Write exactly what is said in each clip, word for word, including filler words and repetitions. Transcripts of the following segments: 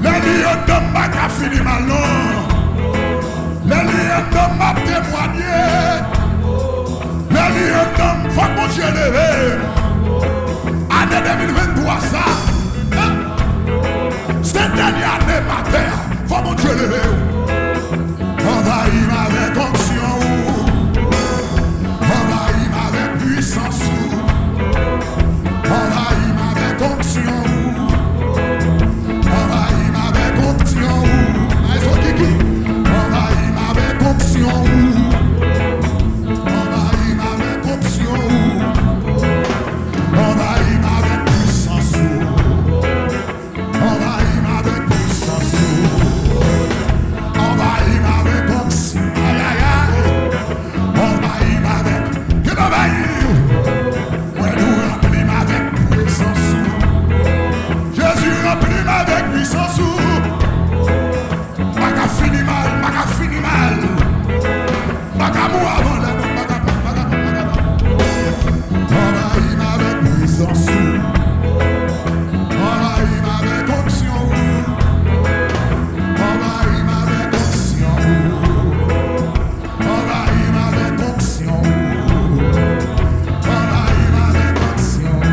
Lè li anndan m pa ka fini mal non. Lè li anndan m ap temwanye. Lè li anndan m fòk Bondye leve. Ane de mil venntwa sa, se dènye ane m atè a. Fò Bondye leve w. Anvayi m avèk onksyon ou. Anvayi m avèk pwisans ou. Anvayi m avèk onksyon ou. Anvayi m avèk onksyon ou. Ay, so Kiki. Anvayi m avèk onksyon ou. Anvayi m avèk onksyon ou. Anvayi m avèk pwisans ou. Anvayi m avèk pwisans ou. Anvayi m avèk onksyon. Ay, ay, ay. Anvayi m avèk. Ki anvayi ou. Mwen nou ranpli m avèk prezans ou. Jezi, ranpli m avèk pwisans ou. M pa ka fini mal, m pa ka fini mal. M pa ka mouri avan lè, non, m pa ka pran, m pa ka pran, m pa ka pran. Anvayi m avèk prezans ou. Anvayi m avèk onksyon ou. Anvayi m avèk onksyon ou. Anvayi m avèk onksyon ou. Anvayi m avèk onksyon ou.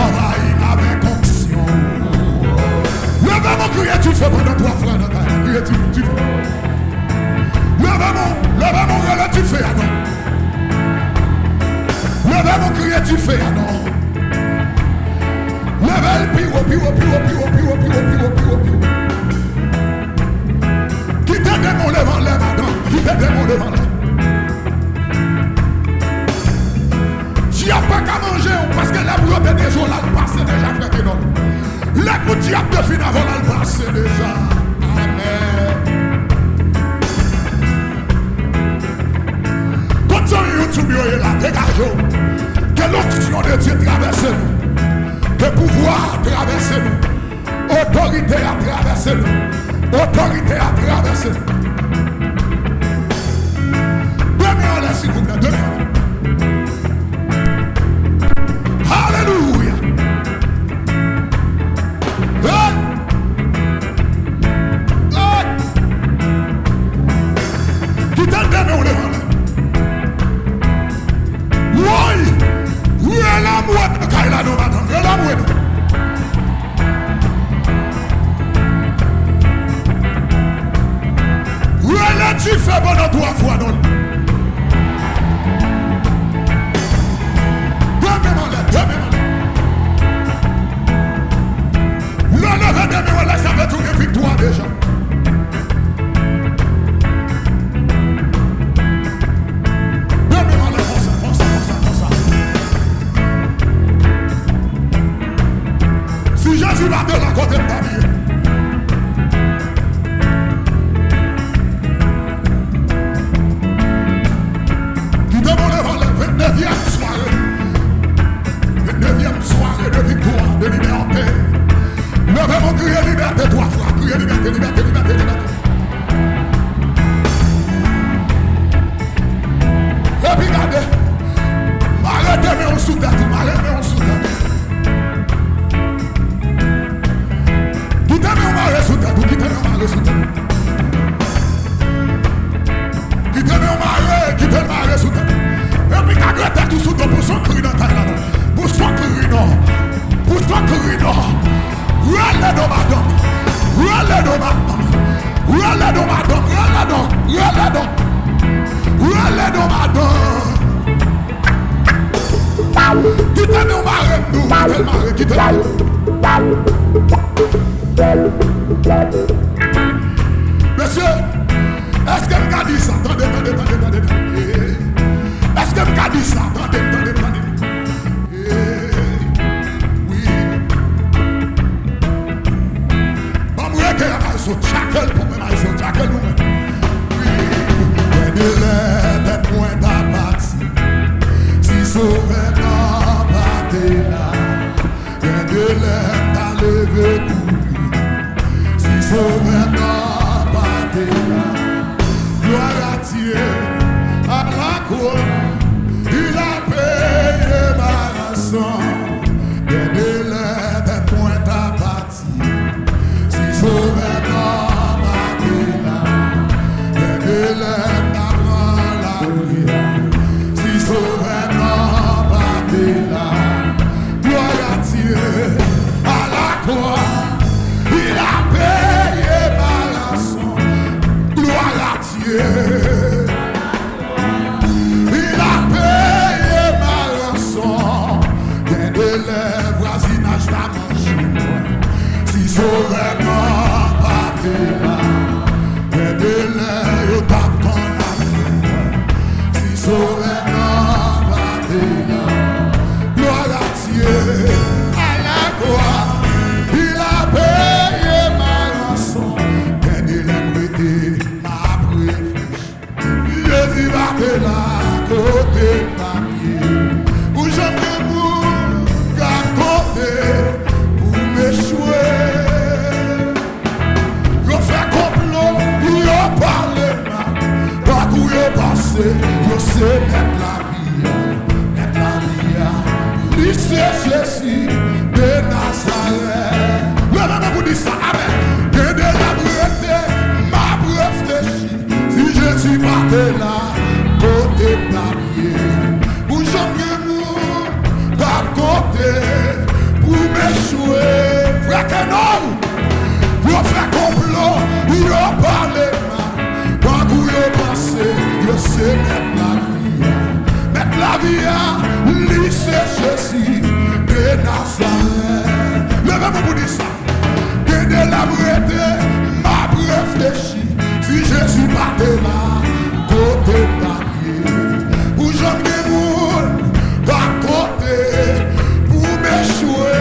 Anvayi m avèk onksyon ou. Leve men w, kriye dife pandan twa fwa nan kay la. Kriye dife, dife. Leve men w, leve men w, rele dife a non. Leve men w, kriye dife a non. Leve l pi wo, pi wo, pi wo. Kite demen w leve anlè, madanm. Kite demen w leve anlè. Dyab pa ka manje w, paske lè pou yo te deje w la, l pase deja, frè Kenòl. Lè pou dyab te fin avè w la, l pase deja. Amèn. Tout zanmi YouTube yo ye la, degaje w. Ke lonksyon de Dye travèse nou. Ke pouvwa a travèse nou. Otorite a travèse nou. Otorite a travèse nou. De men anlè, silvouplè, de men anlè. Alelouya. Hey! Hey! Kite de men w leve anlè. Woy! Rele anmwe nan kay la non, madanm. Rele anmwe non. Rele dife pandan twa fwa non. De men anlè, de men anlè. Lè w leve de men w anlè, sa vle di w gen viktwa deja. De men w anlè konsa, konsa, konsa, konsa. Si Jezi pa te la, kote m t ap ye? Kite men w leve anlè, vennnevyèm sware. Vennnevyèm sware de viktwa, de libète. Leve men w, kriye libète twa fwa. Kriye libète, libète, libète, libète. Epi gade, mare de men w sou tèt ou, mare men w sou tèt ou. Kite men w mare sou tèt ou, kite men w mare sou tèt ou. Kite men w mare, kite l mare sou tèt ou. Epi kagre tèt ou sou do, pous yon kri nan kay la non. Pous yon kri non. Pous yon kri non. Rele non madanm. Rele non madanm. Rele non madanm. Rele non. Rele non. Rele non madanm. Kite men w mare m tou, kite l mare, kite l mare. Mesye, èske m ka di sa? Tande, tande, tande, tande, tande. Èske m ka di sa? Tande, tande, tande. Wi. Ban m rege a Mayzo, tchake l pou mwen, Mayzo, tchake l pou mwen. Wi. Gen de lè tèt mwen ta pati, si Sovè nan pa te la. Gen de lè m ta leve kouri, si Sovè nan pa te la. Gloire à Dieu, à la croix, il a payé ma rançon. Gen de lè Sovè nan pa te la, gen de lè yo t ap konn ap jwenn mwen. Si Sovè nan pa te la, glwa a Dye, a la kwa, li la peye ma ranson. Gen de lè m rete, m ap reflechi. Si Jezi pa te la, kote m t ap ye? Pou jan gen moun k ap konte pou m echwe. Yo fè konplo, yo pale mal, tankou yo panse yo se mèt lavi a. Mèt lavi a, li se Jezi de Nazarèt. Leve men pou di sa, amèn. Gen de lè m rete, m ap reflechi. Si Jezi pa te la, kote m t ap ye? Pou jan gen moun k ap konte pou m echwe. Frè Kenòl, yo fè konplo, yo pale mal, tankou yo panse yo se mèt lavi a. Mèt lavi a, li se Jezi de Nazarèt. Leve men pou di sa. Gen de lè m rete, m ap reflechi. Si Jezi pa te la, kote m t ap ye? Pou jan gen moun k ap konte pou m echwe.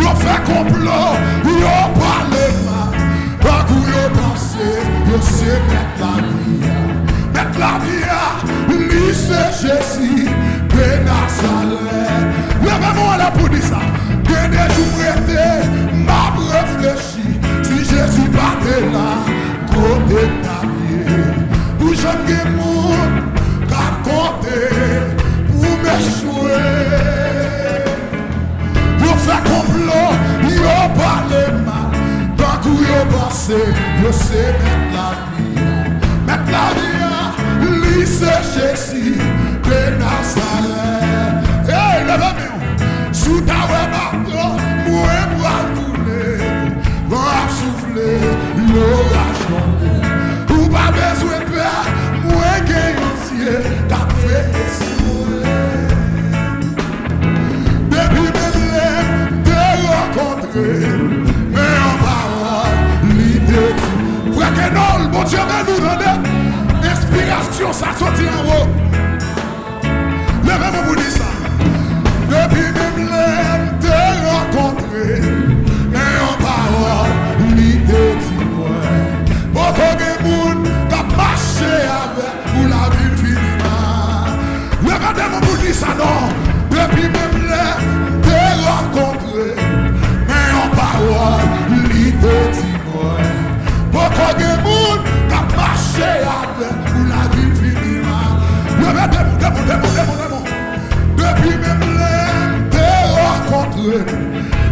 Yo fè konplo, yo pale mal, tankou yo panse yo se mèt lavi a. Mèt lavi a, li se Jezi de Nazarèt. Leve men w anlè pou di sa. Gen de jou m rete, m ap reflechi. Si Jezi pa te la, kote m t ap ye? Pou jan gen moun k ap konte pou m echwe. Yo fè konplo, yo pale mal, tankou yo panse yo se mèt lavi a. Mèt lavi a, li se Jezi de Nazarèt. Hey, leve men w. Si w ta wè bato mwen pral koule, van ap soufle, loraj tonbe. Ou pa bezwen pè, mwen gen yon Dye k ap veye sou mwen. Depi menm lè m te rankontre l, men yon pawòl li te di. Frè Kenòl, Bondye beni w, tande. Enspirasyon sa soti anwo. Leve men pou di sa. Depi menm lè m te rankontre l, men yon pawòl li te di mwen. Poko gen moun k ap mache avè pou lavi l fini mal. Leve de men pou di sa non. Depi menm lè m te rankontre, men yon pawòl li te di mwen. Poko gen moun k ap mache avè pou lavi l fini mal. Leve de men, de men, de men, de men, de men. Depi menm lè m te rankontre,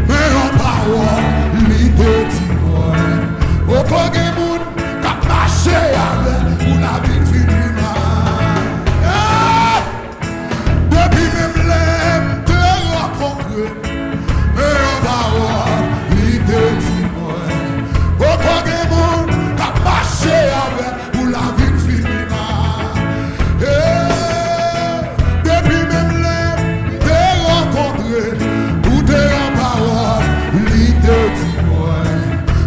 men yon pawòl li te di mwen. Poko gen moun k ap mache avè pou lavi l fini mal. Hey! Depi menm lè m te rankontre, men yon pawòl li te di mwen. Poko gen moun k ap mache avè pou lavi l fini mal. Hey! Depi menm lè m te rankontre, ou te yon pawòl li te di mwen.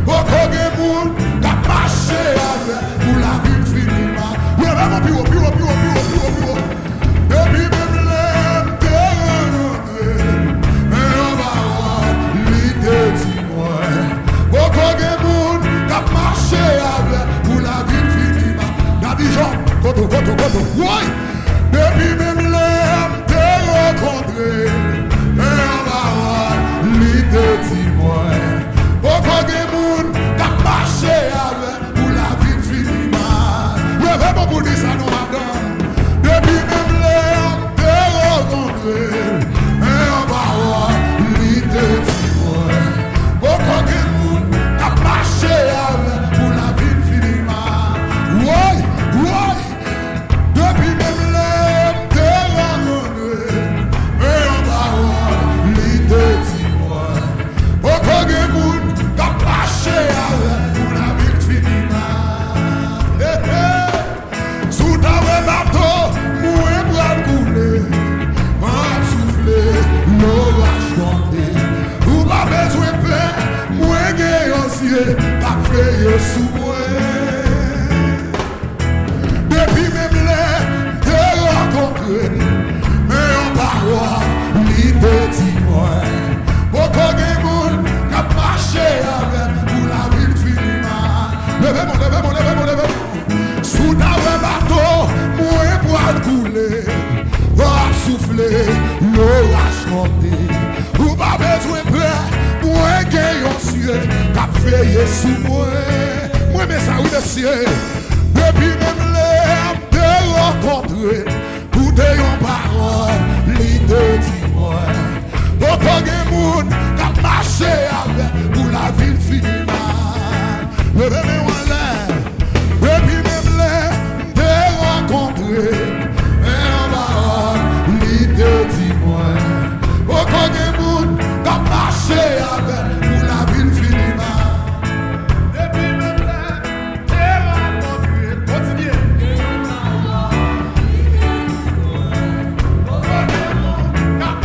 Poko gen moun k ap mache avè pou lavi l fini mal. Leve men pi wo, pi wo, pi wo, pi wo, pi wo, pi wo. Depi menm lè m te rankontre, men yon pawòl li te di mwen. Poko gen moun k ap mache avè pou lavi l fini mal. Daddy Jean, kote w, kote w, kote w. Woy! Depi menm lè m te rankontre, men yon pawòl li te di mwen. Poko gen moun k ap mache avè pou lavi l fini mal. Leve men pou di sa non, madanm. Depi menm lè m te rankontre, men yon pawòl li te di mwen. Poko gen moun k ap mache avè pou lavi l fini mal. Woy, woy. Depi menm lè m te rankontre, men yon pawòl li te di mwen. Poko gen moun k ap mache avè pou lavi l fini mal. Hey, hey. Si w ta wè bato mwen pral koule, van ap soufle, loraj tonbe. Ou pa bezwen sou mwen. Depi menm lè m te rankontre l, men yon pawòl li te di mwen. Poko gen moun k ap mache avè m pou lavi l fini mal. Leve men w, leve men w, leve men w, leve men w. Si w ta wè bato mwen pral koule, van ap soufle, loraj monte. Ou pa bezwen pè, mwen gen yon Dye k ap veye sou mwen. Mwen renmen sa wi mesye. Depi menm lè m te rankontre, koute yon pawòl li te di mwen. Poko gen moun k ap mache avè m pou lavi l fini mal. Leve men w anlè. Depi menm lè m te rankontre l, men yon pawòl li te di mwen. Poko gen moun k ap mache avè m pou lavi l fini mal. Depi menm lè m te rankontre l, kontinye. Poko gen moun k ap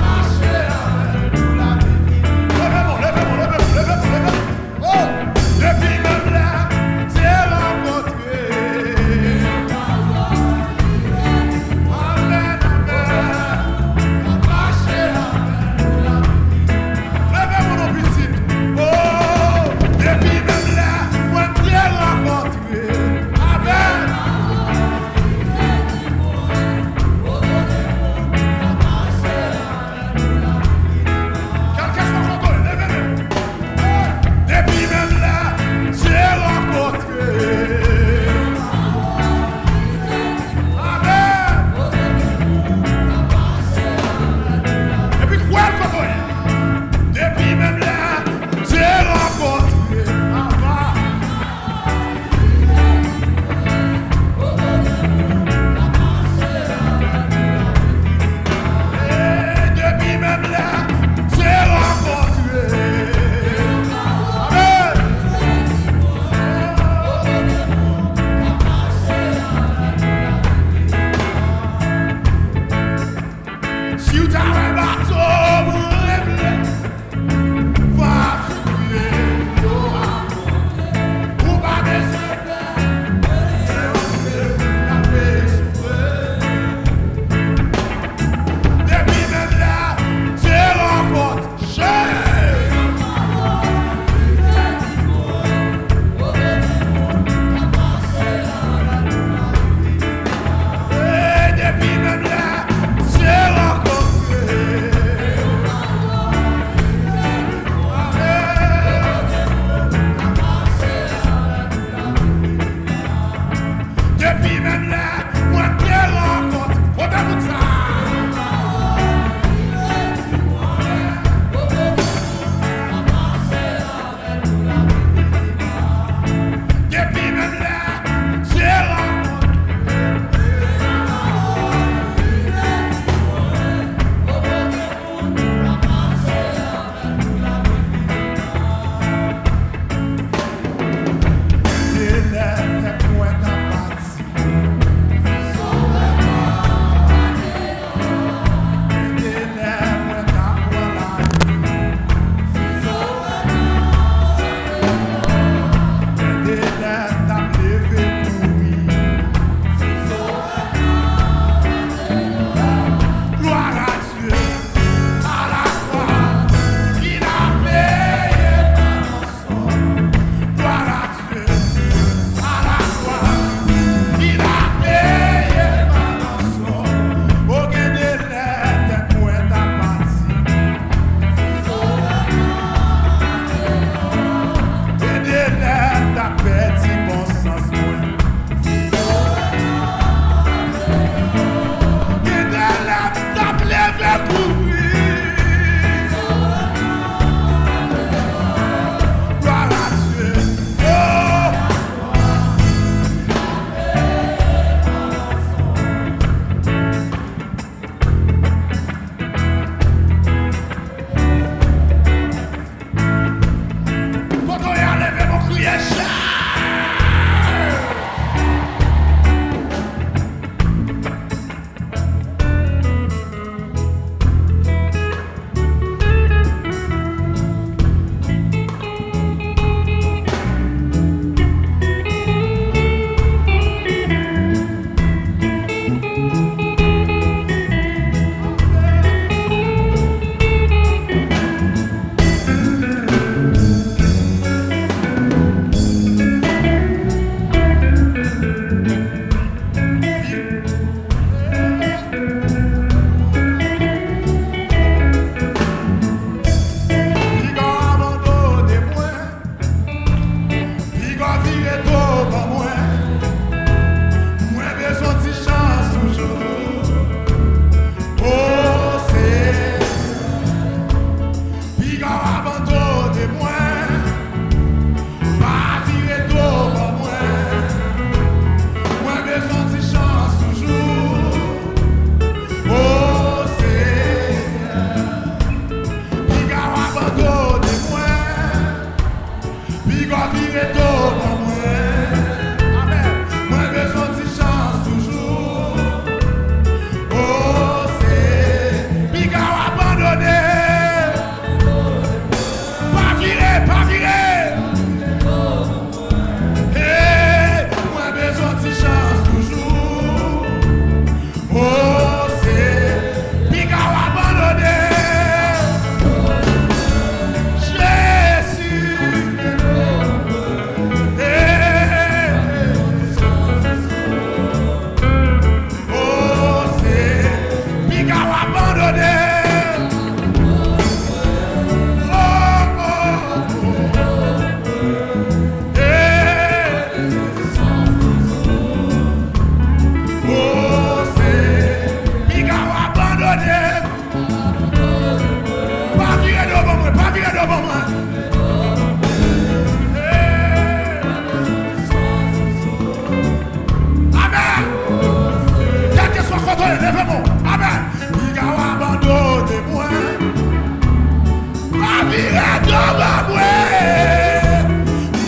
Vire do ban mwen.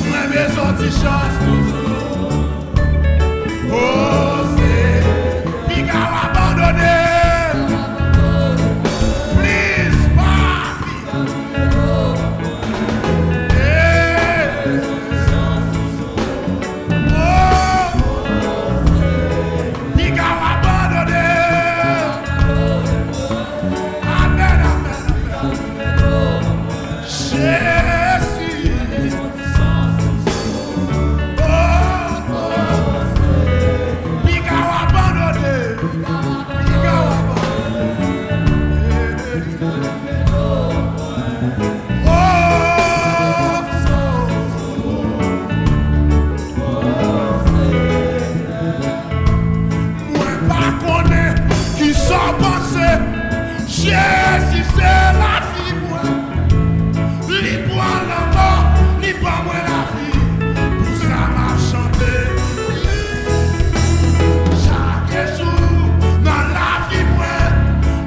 Mwen bezwen ti chans toujou. Oh, se piga w abandone. Please, papi. Hey. Oh, piga w abandone. Amèn, amèn, amèn. Jezi. Oh, oh. Piga w abandone. Piga w abandone. Oh, oh. Mwen pa konnen kisa w panse. Jezi se lavi mwen. Li pran lanmò, li ban mwen lavi. Pou sa m ap chante. Chak jou nan lavi mwen,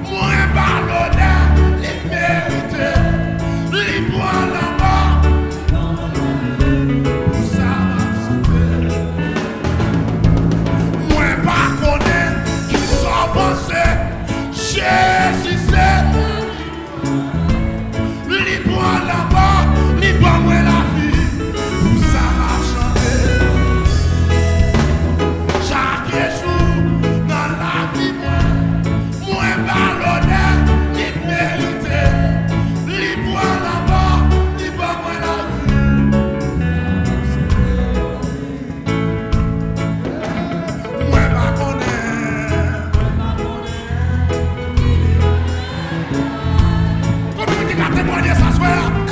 mwen ba l onè li merite. Li pran lanmò. Pou sa m ap chante. Mwen pa konnen kisa w panse. Jezi se li pran lanmò, li ban mwen lavi. Pou sa m ap chante. Chak jou nan lavi mwen, mwen ba l onè li merite. Li pran lanmò, li ban mwen lavi. Mwen pa konnen. Konbyen moun ki ka temwanye sa swè a?